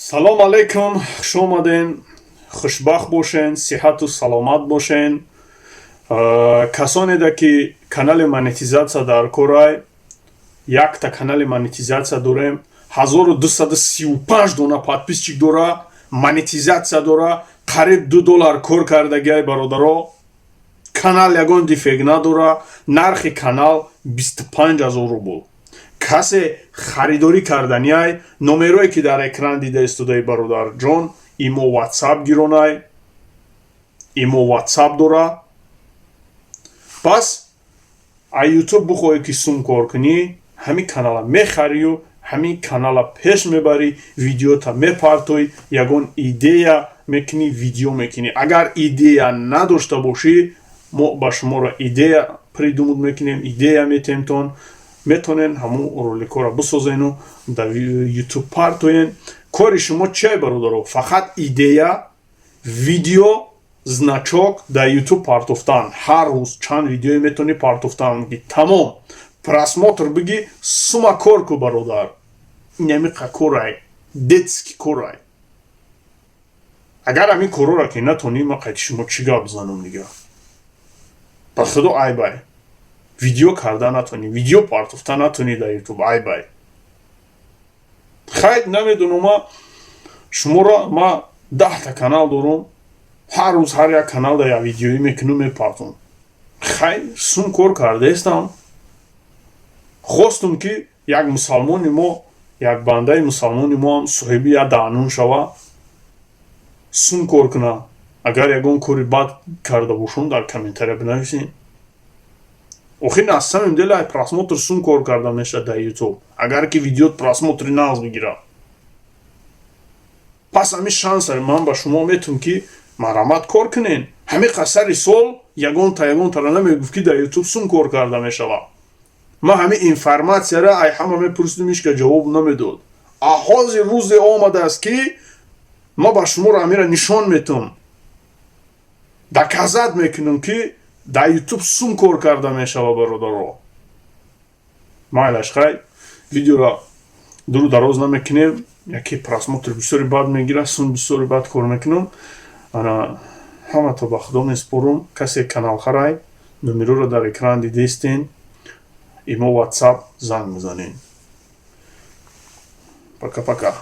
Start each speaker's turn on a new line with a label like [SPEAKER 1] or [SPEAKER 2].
[SPEAKER 1] Салом алейкум, хуш омаден, хушбахт бошен, сиҳату саломат бошен. Касонеда ки канали монетизатсия дар корай, якта канали монетизатсия дорем, 1235 дона подписчик дора, монетизатсия дора, қариб 2 доллар кор кардагиай, бародаро. Канал ягон дефект надора, нархи канал 25 000 рубл. Касе харидорӣ карданиай, номерое ки дар экран дида истодаи, бародарҷон, имо, WhatsApp гиронай, имо, WhatsApp дора. Пас а Ютуб бихоҳӣ ки сум кор кунӣ, ҳамин канала мехарию ҳамин канала пеш мебарӣ, видеота мепартоӣ, ягон идея мекунӣ, видео мекунӣ. Агар идея надошта бошӣ, мо ба шуморо идея придумать мекунем, идея метемтон, метонен ҳамун роликҳоро бисозену дар Ютуб партоен. Кори шумо чие, бародаро? Фақат идея, видео, значок дар Ютуб партофтан. Ҳар рӯз чанд видеое метавонӣ партофтан, тамом, просмотр биги, сума кор ку, бародар. Инамиқа корай, детский корай. Агар ҳамин корора ки натонӣ, ман қайти шумо чӣ гап бизанам дига? Ба худо, айбай, видео карда натонӣ, видео партофта натонӣ дар Ютуб, айбай. Хай, намедонам, ма шуморо, ма 10-та канал дорам, ҳар рӯз ҳар як канал да як видеоӣ мекунам, мепартом. Хай, сум кор кардаестам. Хостум, ки як мусалмони мо, як бандаи мусалмони мо ҳам соҳиби як даънун шава, сум кор куна. Агар ягон кори бад карда бошум, дар комментария бинависем. Охир, на самом деле ай просмотр сум кор карда мешавад дар Ютуб, агар ки видеот просмотри нағз бигирад. Пас ҳамин шанса ман ба шумо метум, ки марҳамат, кор кунен. Ҳамин қасари сол ягонта ягонтара намегуфт, ки дар Ютуб сум кор карда мешавад. Ман ҳамин информатсияра ай ҳама мепурсидим, ҳичка ҷавоб намедод. А ҳозир рӯзе омадааст, ки ма ба шуморо ҳамира нишон метум, доказать мекунам, ки дар Ютуб сум кор карда мешавад, бародаро. Майлаш, хай, видеоро дуру дароз намекунем. Яке просмотр бисёри бад мегирад, сум бисёри бад кор мекунам. Ана, ҳамато ба худо месупорум. Касе канал харай, номероро дар экран дидестен, имо, WhatsApp, занг мезанем. Пока, пока.